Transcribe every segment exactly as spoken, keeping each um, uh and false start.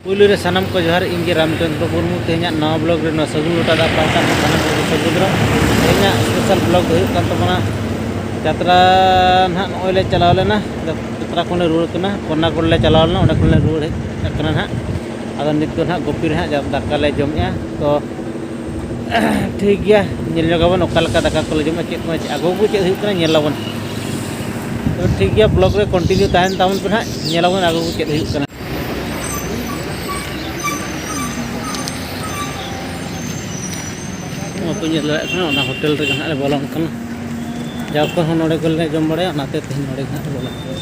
ᱯᱩᱭᱞᱩ ᱨᱮ ᱥᱟᱱᱟᱢ ᱠᱚ ᱡᱚᱦᱟᱨ, ᱤᱧ ᱜᱮ ᱨᱟᱢᱪᱚᱸᱫᱽᱨᱚ ᱢᱩᱨᱢᱩ᱾ ᱛᱮᱦᱮᱧᱟᱜ ᱱᱟᱣᱟ ᱵᱞᱚᱜ ᱨᱮ ᱱᱚᱣᱟ ᱥᱟᱹᱜᱩᱱ ᱞᱚᱴᱟ ᱫᱟᱜ ᱯᱟᱦᱴᱟ ᱠᱷᱚᱱ ᱥᱟᱱᱟᱢ ᱠᱚᱜᱮ ᱥᱟᱹᱜᱩᱱ ᱫᱟᱨᱟᱢ᱾ ᱛᱮᱦᱮᱧᱟᱜ ᱥᱯᱮᱥᱟᱞ ᱵᱞᱚᱜ ᱫᱚ ᱦᱩᱭᱩᱜ ᱠᱟᱱ ᱛᱟᱵᱚᱱᱟ ᱡᱟᱛᱨᱟ ᱱᱟᱦᱟᱜ ᱱᱚᱜᱼᱚᱭ ᱞᱮ ᱪᱟᱞᱟᱣ ᱞᱮᱱᱟ, ᱡᱟᱛᱨᱟ ᱠᱷᱚᱱ ᱞᱮ ᱨᱩᱣᱟᱹᱲ ᱠᱟᱱᱟ, ᱠᱚᱨᱱᱟᱠᱚᱲ ᱞᱮ ᱪᱟᱞᱟᱣ ᱞᱮᱱᱟ, ᱚᱸᱰᱮ ᱠᱷᱚᱱ ᱞᱮ ᱨᱩᱣᱟᱹᱲ ᱦᱮᱡ ᱠᱟᱱᱟ ᱱᱟᱦᱟᱜ᱾ ᱟᱫᱚ ᱱᱤᱛ ᱫᱚ ᱱᱟᱦᱟᱜ ᱜᱳᱯᱤ ᱨᱮ ᱦᱟᱸᱜ ᱡᱟ-, ᱫᱟᱠᱟ ᱞᱮ ᱡᱚᱢᱮᱜᱼᱟ᱾ ᱛᱚ ᱴᱷᱤᱠ ᱜᱮᱭᱟ, ᱧᱮᱞ ᱧᱚᱜ ᱟᱵᱚᱱ ᱚᱠᱟ ᱞᱮᱠᱟ ᱫᱟᱠᱟ ᱠᱚᱞᱮ ᱡᱚᱢᱟ, ᱪᱮᱫ ᱠᱚ ᱟᱹᱜᱩ ᱠᱚ ᱪᱮᱫ ᱦᱩᱭᱩᱜ ᱠᱟᱱᱟ, ᱧᱮᱞ ᱟᱵᱚᱱ᱾ ᱛᱚ ᱴᱷᱤᱠ ᱜᱮᱭᱟ, ᱵᱞᱚᱜ ᱨᱮ ᱠᱚᱱᱴᱤᱱᱤᱭᱩ ᱛᱟᱦᱮᱱ ᱛᱟᱵᱚᱱ ᱯᱮ ᱱᱟᱦᱟᱜ, ᱧᱮᱞ ᱟᱵᱚᱱ ᱟᱹᱜᱩ ᱠᱚ ᱪᱮᱫ ᱦᱩᱭᱩᱜ ᱠᱟᱱᱟ᱾ ᱱᱚᱣᱟ ᱠᱚ ᱧᱮᱞ ᱫᱟᱲᱮᱭᱟᱜ ᱠᱟᱱᱟ, ᱚᱱᱟ ᱦᱳᱴᱮᱞ ᱨᱮᱜᱮ ᱱᱟᱦᱟᱜ ᱞᱮ ᱵᱚᱞᱚᱱ ᱠᱟᱱᱟ᱾ ᱡᱟᱣ ᱠᱷᱚᱱ ᱦᱚᱸ ᱱᱚᱰᱮ ᱜᱮᱞᱮ ᱡᱚᱢ ᱵᱟᱲᱟᱭᱟ, ᱚᱱᱟᱛᱮ ᱛᱮᱦᱮᱧ ᱱᱚᱰᱮ ᱜᱮ ᱱᱟᱦᱟᱜ ᱞᱮ ᱵᱚᱞᱚᱱ ᱠᱟᱱᱟ᱾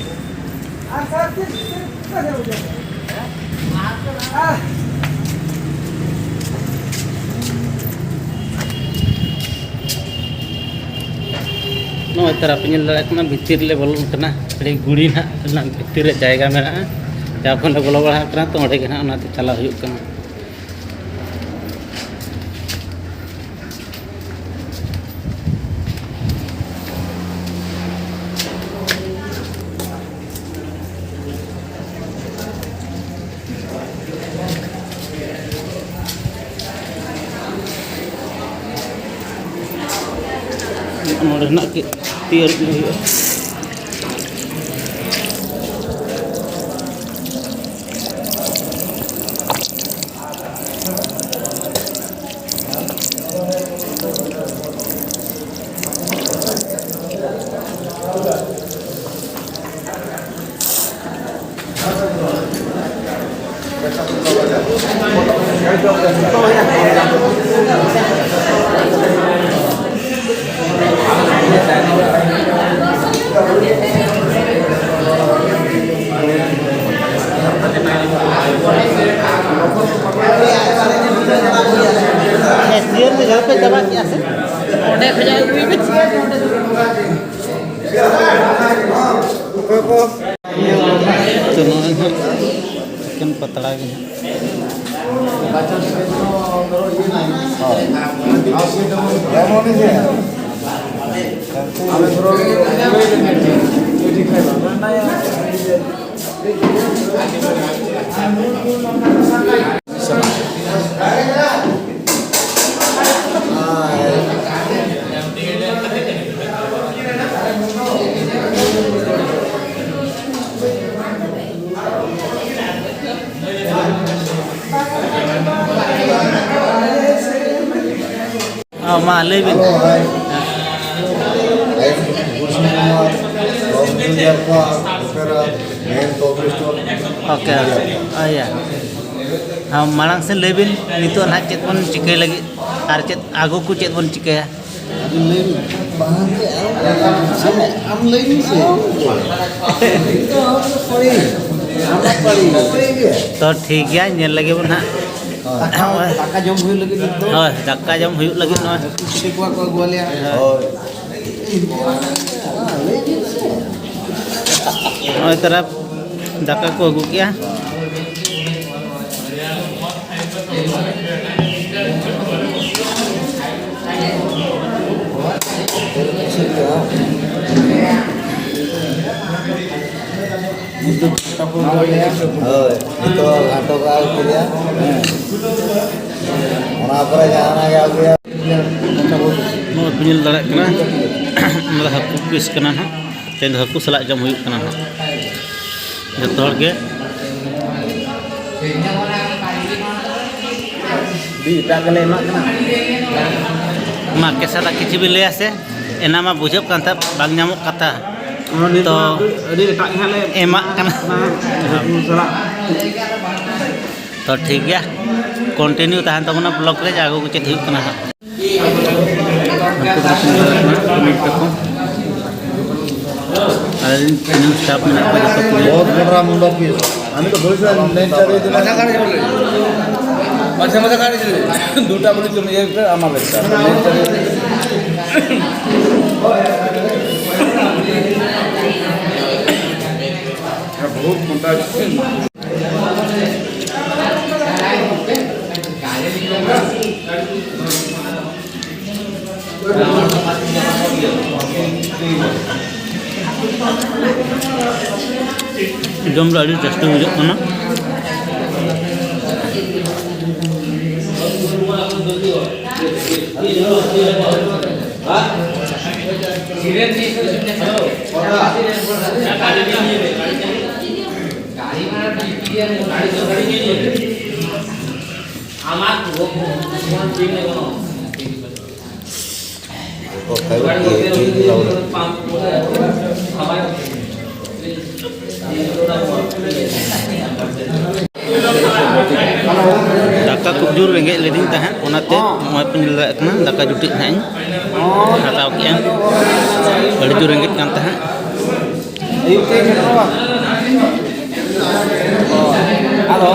ᱱᱚᱜᱼᱚᱭ ᱛᱟᱨᱟ ᱯᱮ ᱧᱮᱞ ᱫᱟᱲᱮᱭᱟᱜ ᱠᱟᱱᱟ, ᱵᱷᱤᱛᱤᱨ ᱨᱮᱞᱮ ᱵᱚᱞᱚᱱ ᱠᱟᱱᱟ᱾ ᱟᱹᱰᱤ ᱜᱩᱲᱤ ᱱᱟᱦᱟᱜ ᱚᱱᱟ ᱵᱷᱤᱛᱤᱨ ᱨᱮ ᱡᱟᱭᱜᱟ ᱢᱮᱱᱟᱜᱼᱟ, ᱡᱟᱦᱟᱸ ᱠᱷᱚᱱ ᱞᱮ ᱵᱚᱞᱚ ᱵᱟᱲᱟ ᱟᱠᱟᱱᱟ᱾ ᱛᱚ, ᱚᱸᱰᱮ ᱜᱮ ᱱᱟᱦᱟᱜ ᱚᱱᱟᱛᱮ ᱪᱟᱞᱟᱣ ᱦᱩᱭᱩᱜ ᱠᱟᱱᱟ᱾ ᱱᱚᱰᱮ ᱱᱟᱜ ᱠᱟᱹᱡ ᱛᱤ ᱟᱹᱨᱩᱵ ᱧᱚᱜ ᱦᱩᱭᱩᱜᱼᱟ᱾ ᱚᱸᱰᱮ ᱠᱷᱚᱡᱟᱜ ᱟᱹᱜᱩᱭ ᱢᱮ᱾ ᱛᱚ, ᱱᱚᱜᱼᱚᱭ ᱱᱟᱦᱟᱜ ᱮᱠᱮᱱ ᱯᱟᱛᱲᱟ ᱜᱮ ᱱᱟᱦᱟᱜ᱾ ᱚ, ᱢᱟ ᱞᱟᱹᱭ ᱵᱤᱱ᱾ Hello, hi. I am Gulshan Kumar from Junior Park, Opera, main coffee stall. Okay, okay. Oh, yeah. ᱦᱮᱸ, ᱢᱟᱲᱟᱝ ᱥᱮᱫ ᱞᱟᱹᱭ ᱵᱤᱱ, ᱱᱤᱛᱚᱜ ᱱᱟᱦᱟᱜ ᱪᱮᱫ ᱵᱚᱱ ᱪᱤᱠᱟᱹᱭ ᱞᱟᱹᱜᱤᱫ ᱟᱨ ᱪᱮᱫ ᱟᱹᱜᱩ ᱠᱚ ᱪᱮᱫ ᱵᱚᱱ ᱪᱤᱠᱟᱹᱭᱟ? ᱟᱫᱚ ᱞᱟᱹᱭ ᱵᱤᱱ, ᱵᱟᱝ ᱜᱮ, ᱟᱢ, ᱟᱢ ᱞᱟᱹᱭ ᱢᱮ ᱥᱮ᱾ ᱟᱢ ᱫᱚ ᱯᱟᱹᱲᱤ, ᱟᱢ ᱫᱚ ᱯᱟᱹᱲᱤ, ᱯᱟᱹᱲᱤ ᱜᱮ᱾ ᱛᱚ, ᱴᱷᱤᱠ ᱜᱮᱭᱟ, ᱧᱮᱞ ᱞᱮᱜᱮ ᱵᱚᱱ ᱦᱟᱸᱜ᱾ ᱫᱟᱠᱟ, ᱫᱟᱠᱟ ᱡᱚᱢ ᱦᱩᱭᱩᱜ ᱞᱟᱹᱜᱤᱫ ᱱᱤᱛ ᱫᱚ᱾ ᱦᱳᱭ, ᱫᱟᱠᱟ ᱡᱚᱢ ᱦᱩᱭᱩᱜ ᱞᱟᱹᱜᱤᱫ ᱱᱚᱜᱼᱚᱭ᱾ ᱦᱟᱹᱠᱩ ᱥᱤᱫᱤ ᱠᱚᱣᱟ ᱠᱚ ᱟᱹᱜᱩ ᱟᱞᱮᱭᱟ᱾ ᱦᱳᱭ᱾ ᱱᱚᱜᱼᱚᱭ ᱛᱟᱨᱟ ᱫᱟᱠᱟ ᱠᱚ ᱟᱹᱜᱩ ᱠᱮᱜᱼᱟ᱾ ᱦᱳᱭ, ᱱᱤᱛᱚᱜ ᱜᱷᱟᱱᱴᱟ ᱠᱚ ᱟᱹᱜᱩ ᱠᱮᱫᱟ᱾ ᱚᱱᱟ ᱯᱚᱨᱮ ᱡᱟᱦᱟᱱᱟᱜ ᱜᱮ ᱟᱹᱜᱩᱭᱟ᱾ ᱱᱚᱜᱼᱚᱭ ᱯᱮ ᱧᱮᱞ ᱫᱟᱲᱮᱭᱟᱜ ᱠᱟᱱᱟ, ᱚᱱᱟ ᱫᱚ ᱦᱟᱹᱠᱩ ᱯᱤᱥ ᱠᱟᱱᱟ ᱱᱟᱦᱟᱜ᱾ ᱛᱮᱦᱮᱧ ᱫᱚ ᱦᱟᱹᱠᱩ ᱥᱟᱞᱟᱜ ᱡᱚᱢ ᱦᱩᱭᱩᱜ ᱠᱟᱱᱟ ᱱᱟᱦᱟᱜ ᱡᱚᱛᱚ ᱦᱚᱲ ᱜᱮ᱾ ᱟᱹᱰᱤ ᱮᱴᱟᱜ ᱜᱮᱞᱮ ᱮᱢᱟᱜ ᱠᱟᱱᱟ᱾ ᱢᱟ, ᱠᱮᱥᱟ ᱫᱟ, ᱠᱤᱪᱷᱩ ᱵᱤᱱ ᱞᱟᱹᱭᱟ ᱥᱮ? ᱮᱱᱟ ᱢᱟ ᱵᱩᱡᱷᱟᱹᱜ ᱠᱟᱱ ᱛᱟᱦᱮᱸᱫ, ᱵᱟᱝ ᱧᱟᱢᱚᱜ ᱠᱟᱛᱷᱟ᱾ ᱱᱤᱛ ᱛᱚ, ᱢᱟ ᱟᱹᱰᱤ, ᱟᱹᱰᱤ ᱮᱴᱟᱜ ᱜᱮ ᱦᱟᱸᱜ ᱞᱮ ᱮᱢᱟᱜ ᱠᱟᱱᱟ᱾ ᱦᱟᱹᱠᱩ ᱥᱟᱞᱟᱜ᱾ ᱛᱚ, ᱴᱷᱤᱠ ᱜᱮᱭᱟ, continue ᱛᱟᱦᱮᱱ ᱛᱟᱵᱚᱱᱟ vlog ᱨᱮ, ᱡᱟ ᱟᱹᱜᱩ ᱠᱚ ᱪᱮᱫ ᱦᱩᱭᱩᱜ ᱠᱟᱱᱟ ᱦᱟᱸᱜ᱾ ᱦᱟᱹᱠᱩ ᱫᱚ ᱠᱚ ᱧᱮᱞᱚᱜ ᱠᱟᱱᱟ, ᱢᱤᱫ ᱨᱚᱠᱚᱢ᱾ ᱟᱞᱮ ᱨᱮᱱ ᱛᱤᱱᱟᱹᱜ staff ᱢᱮᱱᱟᱜ ᱠᱚᱣᱟ, ᱡᱚᱛᱚ ᱠᱚ ᱧᱮᱞᱚᱜ ᱠᱟᱱᱟ᱾ ᱵᱚᱦᱩᱛ ᱵᱚᱲᱟ ᱢᱩᱰᱟ ᱯᱤᱥ। আমি তো বলেছিলাম, নেট চালিয়ে দিলাম। মাঝে মাঝে কাটি দিলে। দুটা বলি তুমি, একটা আমার একটা। নেট চালিয়ে দিলে। বহুত মোটা। ᱡᱚᱢ ᱫᱚ ᱟᱹᱰᱤ ᱴᱮᱥᱴᱤ ᱵᱩᱡᱷᱟᱹᱜ ᱠᱟᱱᱟ᱾ ᱫᱟᱠᱟ ᱠᱷᱩᱵ ᱡᱳᱨ ᱨᱮᱸᱜᱮᱡ ᱞᱤᱫᱤᱧ ᱛᱟᱦᱮᱸᱫ, ᱚᱱᱟᱛᱮ ᱱᱚᱜᱼᱚᱭ ᱯᱮ ᱧᱮᱞ ᱫᱟᱲᱮᱭᱟᱜ ᱠᱟᱱᱟ, ᱫᱟᱠᱟ ᱡᱩᱴᱤᱡ ᱱᱟᱦᱟᱜ ᱤᱧ ᱦᱟᱛᱟᱣ ᱠᱮᱜᱼᱟ᱾ ᱟᱹᱰᱤ ᱡᱳᱨ ᱨᱮᱸᱜᱮᱡ ᱠᱟᱱ ᱛᱟᱦᱮᱸᱫ᱾ ᱟᱫᱚ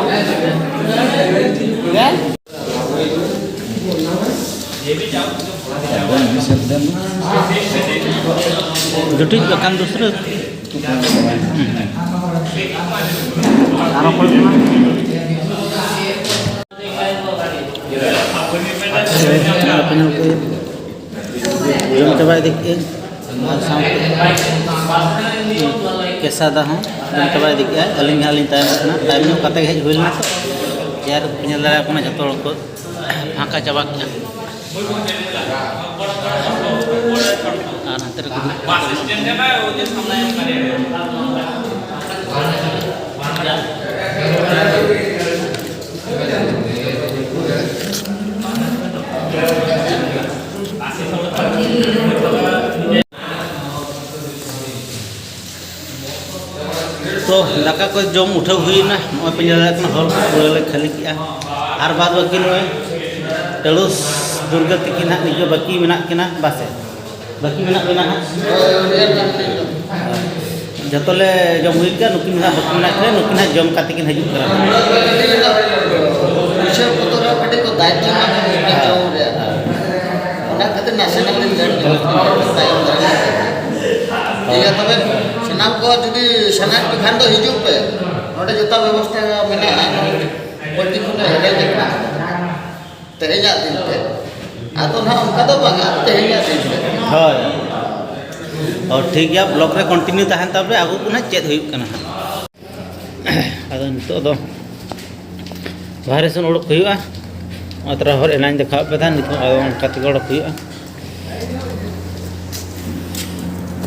ᱡᱩᱴᱤᱡ ᱵᱟᱠᱷᱟᱱ ᱫᱩᱥᱨᱟᱹ᱾ ᱟᱨᱚ ᱚᱠᱚᱭ ᱠᱟᱱᱟ? ᱡᱚᱢ ᱪᱟᱵᱟ ᱤᱫᱤ ᱠᱮᱫᱟᱹᱧ᱾ ᱟᱨ ᱥᱟᱶᱛᱮ ᱠᱮᱥᱟ ᱫᱟ ᱦᱚᱸ ᱡᱚᱢ ᱪᱟᱵᱟ ᱤᱫᱤ ᱠᱮᱫᱼᱟ᱾ ᱟᱹᱞᱤᱧ ᱦᱟᱸᱜ ᱞᱤᱧ ᱛᱟᱭᱚᱢᱚᱜ ᱠᱟᱱᱟ, ᱛᱟᱭᱚᱢ ᱧᱚᱜ ᱠᱟᱛᱮ ᱜᱮ ᱦᱮᱡ ᱦᱩᱭ ᱞᱮᱱᱟ ᱛᱚ᱾ ᱡᱟᱦᱟᱸ ᱧᱮᱞ ᱫᱟᱲᱮᱭᱟᱜ ᱠᱟᱱᱟ ᱡᱚᱛᱚ ᱦᱚᱲ ᱠᱚ ᱯᱷᱟᱸᱠᱟ ᱪᱟᱵᱟ ᱠᱮᱫᱼᱟ᱾ ᱟᱨ ᱦᱟᱱᱛᱮ ᱨᱮ ᱫᱩᱲᱩᱵ ᱠᱟᱱᱟ᱾ ᱛᱚ, ᱫᱟᱠᱟ ᱠᱚ ᱡᱚᱢ ᱩᱴᱷᱟᱹᱣ ᱦᱩᱭᱱᱟ᱾ ᱱᱚᱜᱼᱚᱭ ᱯᱮ ᱧᱮᱞ ᱫᱟᱲᱮᱭᱟᱜ ᱠᱟᱱᱟ, ᱦᱚᱞ ᱠᱚ ᱯᱩᱨᱟᱹ ᱞᱮ ᱠᱷᱟᱹᱞᱤ ᱠᱮᱜᱼᱟ᱾ ᱟᱨ ᱵᱟᱫ ᱵᱟᱹᱠᱤ ᱱᱚᱜᱼᱚᱭ ᱴᱟᱹᱲᱩᱥ ᱫᱩᱨᱜᱟᱹ ᱛᱤᱠᱤᱱ ᱦᱟᱸᱜ ᱱᱤᱡᱮ ᱵᱟᱹᱠᱤ ᱢᱮᱱᱟᱜ ᱠᱤᱱᱟ, ᱵᱟᱥᱮ ᱵᱟᱹᱠᱤ ᱢᱮᱱᱟᱜ ᱵᱤᱱᱟ ᱦᱟᱸᱜ? ᱡᱚᱛᱚ ᱞᱮ ᱡᱚᱢ ᱦᱩᱭ ᱠᱮᱜᱼᱟ, ᱱᱩᱠᱤᱱ ᱫᱚ ᱦᱟᱸᱜ ᱵᱟᱹᱠᱤ ᱢᱮᱱᱟᱜ ᱠᱤᱱᱟ, ᱱᱩᱠᱤᱱ ᱦᱟᱸᱜ ᱡᱚᱢ ᱠᱟᱛᱮ ᱠᱤᱱ ᱦᱤᱡᱩᱜ ᱠᱟᱱᱟ᱾ ᱯᱩᱭᱥᱟᱹ ᱵᱚᱛᱚᱨ ᱨᱮ ᱠᱟᱹᱴᱤᱡ ᱠᱚ ᱫᱟᱭᱤᱛᱛᱚ ᱮᱢᱟ ᱠᱚ ᱦᱩᱭᱩᱜ ᱠᱟᱱᱟ ᱡᱚᱢ ᱨᱮᱭᱟᱜ᱾ ᱚᱱᱟ ᱠᱷᱟᱹᱛᱤᱨ ᱱᱟᱥᱮᱱᱟᱜ ᱞᱤᱧ ᱞᱮᱴ ᱧᱚᱜ ᱠᱟᱱᱟ, ᱛᱟᱭᱚᱢ ᱫᱟᱨᱟᱢ᱾ ᱴᱷᱤᱠ ᱜᱮᱭᱟ, ᱛᱚᱵᱮ ᱥᱟᱱᱟᱢ ᱠᱚ ᱡᱩᱫᱤ ᱥᱟᱱᱟᱭᱮᱫ ᱯᱮ ᱠᱷᱟᱱ ᱫᱚ ᱦᱤᱡᱩᱜ ᱯᱮ, ᱱᱚᱰᱮ ᱡᱚᱛᱚ ᱵᱮᱵᱚᱥᱛᱷᱟ ᱢᱮᱱᱟᱜᱼᱟ᱾ ᱵᱟᱹᱲᱛᱤ ᱠᱷᱚᱱ ᱫᱚ ᱦᱮᱰᱮᱡ ᱟᱠᱟᱱᱟ, ᱛᱮᱦᱮᱧᱟᱜ ᱫᱤᱱ ᱛᱮ᱾ ᱟᱫᱚ ᱱᱟᱦᱟᱜ ᱚᱱᱠᱟ ᱫᱚ ᱵᱟᱝᱟ, ᱛᱮᱦᱮᱧᱟᱜ ᱫᱤᱱ ᱛᱮ᱾ ᱦᱳᱭ᱾ ᱚ, ᱴᱷᱤᱠ ᱜᱮᱭᱟ, ᱵᱞᱚᱜ ᱨᱮ ᱠᱚᱱᱴᱤᱱᱤᱭᱩ ᱛᱟᱦᱮᱱ ᱛᱟᱯᱮ, ᱟᱹᱜᱩ ᱠᱚ ᱱᱟᱦᱟᱜ ᱪᱮᱫ ᱦᱩᱭᱩᱜ ᱠᱟᱱᱟ ᱦᱟᱸᱜ᱾ ᱟᱫᱚ ᱱᱤᱛᱚᱜ ᱫᱚ ᱵᱟᱦᱨᱮ ᱥᱮᱱ ᱚᱰᱚᱠ ᱦᱩᱭᱩᱜᱼᱟ᱾ ᱚᱱᱟ ᱛᱚᱨᱟ ᱦᱚᱨ ᱮᱱᱟᱧ ᱫᱮᱠᱷᱟᱣ ᱯᱮ ᱛᱟᱦᱮᱸᱫ, ᱱᱤᱛᱚᱜ ᱟᱫᱚ ᱚᱱᱠᱟ ᱛᱮᱜᱮ ᱚᱰᱚᱠ ᱦᱩᱭᱩᱜᱼᱟ᱾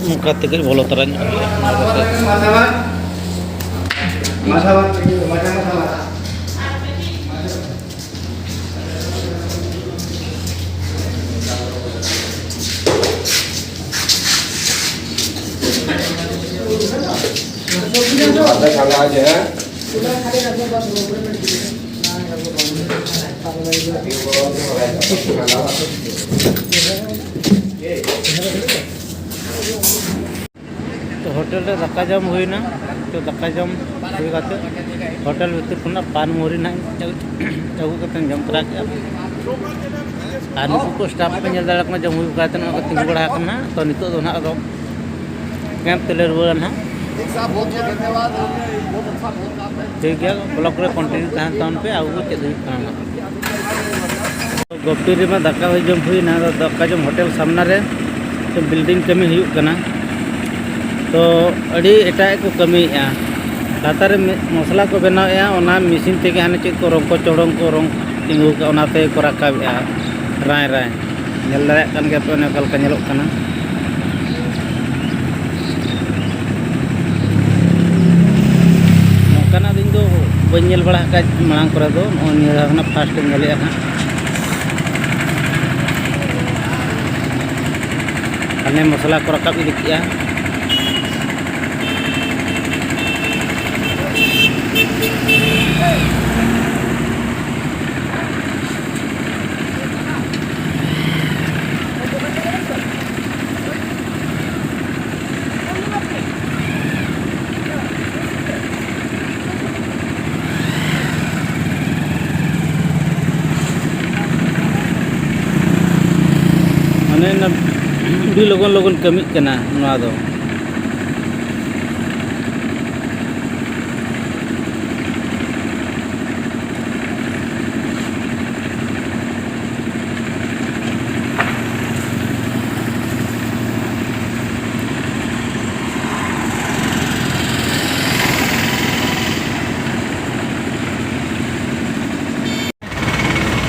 ᱱᱚᱝᱠᱟ ᱛᱮᱜᱮ ᱵᱚᱞᱚ ᱛᱚᱨᱟ ᱧᱚᱜ ᱦᱩᱭᱩᱜᱼᱟ᱾ ᱛᱚ, ᱦᱳᱴᱮᱞ ᱨᱮ ᱫᱟᱠᱟ ᱡᱚᱢ ᱦᱩᱭᱱᱟ᱾ ᱛᱚ, ᱫᱟᱠᱟ ᱡᱚᱢ ᱦᱩᱭ ᱠᱟᱛᱮ ᱦᱳᱴᱮᱞ ᱵᱷᱤᱛᱤᱨ ᱠᱷᱚᱱᱟᱜ ᱯᱟᱱ ᱢᱩᱲᱤ ᱱᱟᱜ ᱤᱧ ᱟᱹᱜᱩ ᱠᱟᱛᱮᱧ ᱡᱚᱢ ᱛᱚᱨᱟ ᱠᱮᱫᱼᱟ᱾ ᱟᱨ ᱱᱩᱠᱩ ᱠᱚ ᱥᱴᱟᱯ ᱠᱚ ᱧᱮᱞ ᱫᱟᱲᱮᱭᱟᱜ ᱠᱟᱱᱟ, ᱡᱚᱢ ᱦᱩᱭ ᱠᱟᱛᱮ ᱱᱚᱜᱼᱚᱭ ᱠᱚ ᱛᱤᱸᱜᱩ ᱵᱟᱲᱟ ᱟᱠᱟᱱᱟ᱾ ᱛᱚ, ᱱᱤᱛᱚᱜ ᱫᱚ ᱱᱟᱜ ᱟᱫᱚ ᱠᱮᱢᱯ ᱛᱮᱞᱮ ᱨᱩᱣᱟᱹᱲᱟ ᱱᱟᱜ᱾ ᱴᱷᱤᱠ ᱜᱮᱭᱟ, ᱵᱞᱚᱜ ᱨᱮ ᱠᱚᱱᱴᱤᱱᱤᱭᱩ ᱛᱟᱦᱮᱱ ᱛᱟᱵᱚᱱ ᱯᱮ, ᱟᱵᱚ ᱵᱚ ᱪᱮᱫ ᱦᱩᱭᱩᱜ ᱠᱟᱱᱟ ᱱᱟᱜ᱾ ᱜᱳᱯᱤ ᱨᱮᱢᱟ ᱫᱟᱠᱟ ᱦᱚᱸ ᱡᱚᱢ ᱦᱩᱭᱱᱟ, ᱟᱫᱚ ᱫᱟᱠᱟ ᱡᱚᱢ ᱦᱳᱴᱮᱞ ᱥᱟᱢᱱᱟ ᱨᱮ ᱵᱤᱞᱰᱤᱝ ᱠᱟᱹᱢᱤ ᱦᱩᱭᱩᱜ ᱠᱟᱱᱟ᱾ ᱛᱚ, ᱟᱹᱰᱤ ᱮᱴᱟᱜ ᱠᱚ ᱠᱟᱹᱢᱤᱭᱮᱫᱼᱟ᱾ ᱞᱟᱛᱟᱨ ᱨᱮ ᱢᱮ-, ᱢᱚᱥᱞᱟ ᱠᱚ ᱵᱮᱱᱟᱣᱮᱫᱼᱟ, ᱚᱱᱟ ᱢᱮᱥᱤᱱ ᱛᱮᱜᱮ ᱦᱟᱱᱮ ᱪᱮᱫ ᱠᱚ ᱨᱚᱝ ᱠᱚ ᱪᱚᱲᱚᱝ ᱠᱚ ᱨᱚᱝ ᱛᱤᱸᱜᱩ ᱠᱟᱜᱼᱟ, ᱚᱱᱟ ᱛᱮᱜᱮ ᱠᱚ ᱨᱟᱠᱟᱵᱮᱜᱼᱟ ᱨᱟᱭ ᱨᱟᱭ᱾ ᱧᱮᱞ ᱫᱟᱲᱮᱭᱟᱜ ᱠᱟᱱ ᱜᱮᱭᱟ ᱯᱮ, ᱚᱱᱮ ᱚᱠᱟ ᱞᱮᱠᱟ ᱧᱮᱞᱚᱜ ᱠᱟᱱᱟ᱾ ᱱᱚᱝᱠᱟᱱᱟᱜ ᱫᱚ ᱤᱧ ᱫᱚ ᱵᱟᱹᱧ ᱧᱮᱞ ᱵᱟᱲᱟ ᱟᱠᱟᱫ ᱢᱟᱲᱟᱝ ᱠᱚᱨᱮ ᱫᱚ, ᱱᱚᱜᱼᱚᱭ ᱱᱤᱭᱟᱹ ᱫᱷᱟᱣ ᱠᱷᱚᱱᱟᱜ ᱯᱷᱟᱥᱴ ᱤᱧ ᱧᱮᱞᱮᱫᱼᱟ ᱦᱟᱸᱜ᱾ ᱦᱟᱱᱮ ᱢᱚᱥᱞᱟ ᱠᱚ ᱨᱟᱠᱟᱵ ᱤᱫᱤ ᱠᱮᱜᱼᱟ᱾ ᱢᱟᱱᱮ ᱚᱱᱟ ᱟᱹᱰᱤ ᱞᱚᱜᱚᱱ ᱞᱚᱜᱚᱱ ᱠᱟᱹᱢᱤᱜ ᱠᱟᱱᱟ ᱱᱚᱣᱟ ᱫᱚ᱾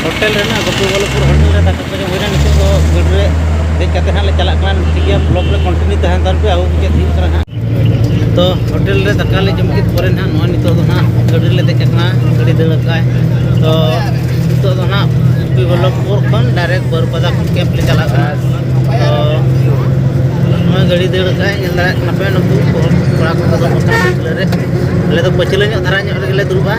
ᱦᱳᱴᱮᱞ ᱨᱮᱱᱟᱜ ᱜᱳᱯᱤᱵᱚᱞᱞᱚᱵᱷᱯᱩᱨ ᱦᱳᱴᱮᱞ ᱨᱮ ᱫᱟᱠᱟ ᱠᱚ ᱡᱚᱢ ᱦᱩᱭᱱᱟ᱾ ᱱᱤᱛᱚᱜ ᱫᱚ ᱜᱟᱹᱰᱤ ᱨᱮ ᱫᱮᱡ ᱠᱟᱛᱮ ᱦᱟᱸᱜ ᱞᱮ ᱪᱟᱞᱟᱜ ᱠᱟᱱᱟ᱾ ᱴᱷᱤᱠ ᱜᱮᱭᱟ, ᱵᱞᱚᱜ ᱨᱮ ᱠᱚᱱᱴᱤᱱᱤᱭᱩ ᱛᱟᱦᱮᱱ ᱛᱟᱵᱚᱱ ᱯᱮ, ᱟᱵᱚ ᱪᱮᱫ ᱦᱩᱭᱩᱜ ᱠᱟᱱᱟ ᱦᱟᱸᱜ᱾ ᱛᱚ ᱦᱳᱴᱮᱞ ᱨᱮ ᱫᱟᱠᱟ ᱞᱮ ᱡᱚᱢ ᱠᱮᱫ ᱯᱚᱨᱮ ᱱᱟᱦᱟᱜ ᱱᱚᱜᱼᱚᱭ ᱱᱤᱛᱚᱜ ᱫᱚ ᱱᱟᱦᱟᱜ ᱜᱟᱹᱰᱤ ᱨᱮᱞᱮ ᱫᱮᱡ ᱟᱠᱟᱱᱟ, ᱜᱟᱹᱰᱤ ᱫᱟᱹᱲ ᱟᱠᱟᱫ᱾ ᱛᱚ ᱱᱤᱛᱚᱜ ᱫᱚ ᱱᱟᱦᱟᱜ ᱜᱳᱯᱤᱵᱚᱞᱞᱚᱵᱷᱯᱩᱨ ᱠᱷᱚᱱ ᱰᱟᱭᱨᱮᱠᱴ ᱵᱟᱹᱨᱩᱯᱟᱫᱟ ᱠᱷᱚᱱ ᱠᱮᱢᱯ ᱞᱮ ᱪᱟᱞᱟᱜ ᱠᱟᱱᱟ᱾ ᱛᱚ ᱱᱚᱜᱼᱚᱭ ᱜᱟᱹᱰᱤ ᱫᱟᱹᱲ ᱟᱠᱟᱫ, ᱧᱮᱞ ᱫᱟᱲᱮᱭᱟᱜ ᱠᱟᱱᱟ ᱯᱮ, ᱱᱩᱠᱩ ᱠᱚᱲᱟ ᱠᱚ ᱫᱩᱲᱩᱵ ᱟᱠᱟᱱᱟ ᱯᱟᱹᱪᱷᱞᱟᱹ ᱨᱮ᱾ ᱟᱞᱮ ᱫᱚ ᱯᱟᱹᱪᱷᱞᱟᱹ ᱧᱚᱜ ᱫᱷᱟᱨᱟ ᱧᱚᱜ ᱨᱮᱜᱮ ᱞᱮ ᱫᱩᱲᱩᱵᱼᱟ᱾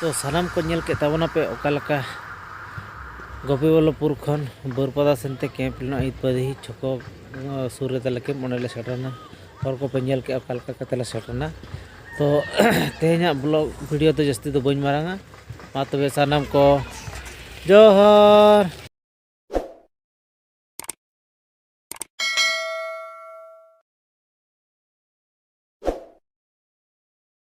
ᱛᱚ ᱥᱟᱱᱟᱢ ᱠᱚ ᱧᱮᱞ ᱠᱮᱫ ᱛᱟᱵᱚᱱᱟᱯᱮ ᱚᱠᱟ ᱞᱮᱠᱟ ᱜᱳᱯᱤᱵᱚᱞᱞᱚᱵᱷᱯᱩᱨ ᱠᱷᱚᱱ ᱵᱟᱹᱨᱯᱟᱫᱟ ᱥᱮᱱᱛᱮ ᱠᱮᱢᱯ ᱞᱮᱱᱟ ᱤᱛᱯᱟᱹᱫᱤ ᱪᱷᱚᱠᱚ, ᱥᱩᱨ ᱨᱮ ᱛᱟᱞᱮ ᱠᱮᱢᱯ, ᱚᱸᱰᱮ ᱞᱮ ᱥᱮᱴᱮᱨᱱᱟ᱾ ᱦᱚᱨ ᱠᱚᱯᱮ ᱧᱮᱞ ᱠᱮᱫᱼᱟ ᱚᱠᱟ ᱞᱮᱠᱟ ᱠᱟᱛᱮ ᱞᱮ ᱥᱮᱴᱮᱨᱱᱟ᱾ ᱛᱚ ᱛᱮᱦᱮᱧᱟᱜ ᱵᱞᱚᱜ ᱵᱷᱤᱰᱤᱭᱳ ᱫᱚ ᱡᱟᱹᱥᱛᱤ ᱫᱚ ᱵᱟᱹᱧ ᱢᱟᱨᱟᱝᱟ᱾ ᱢᱟ ᱛᱚᱵᱮ ᱥᱟᱱᱟᱢ ᱠᱚ ᱡᱚᱦᱟᱨ᱾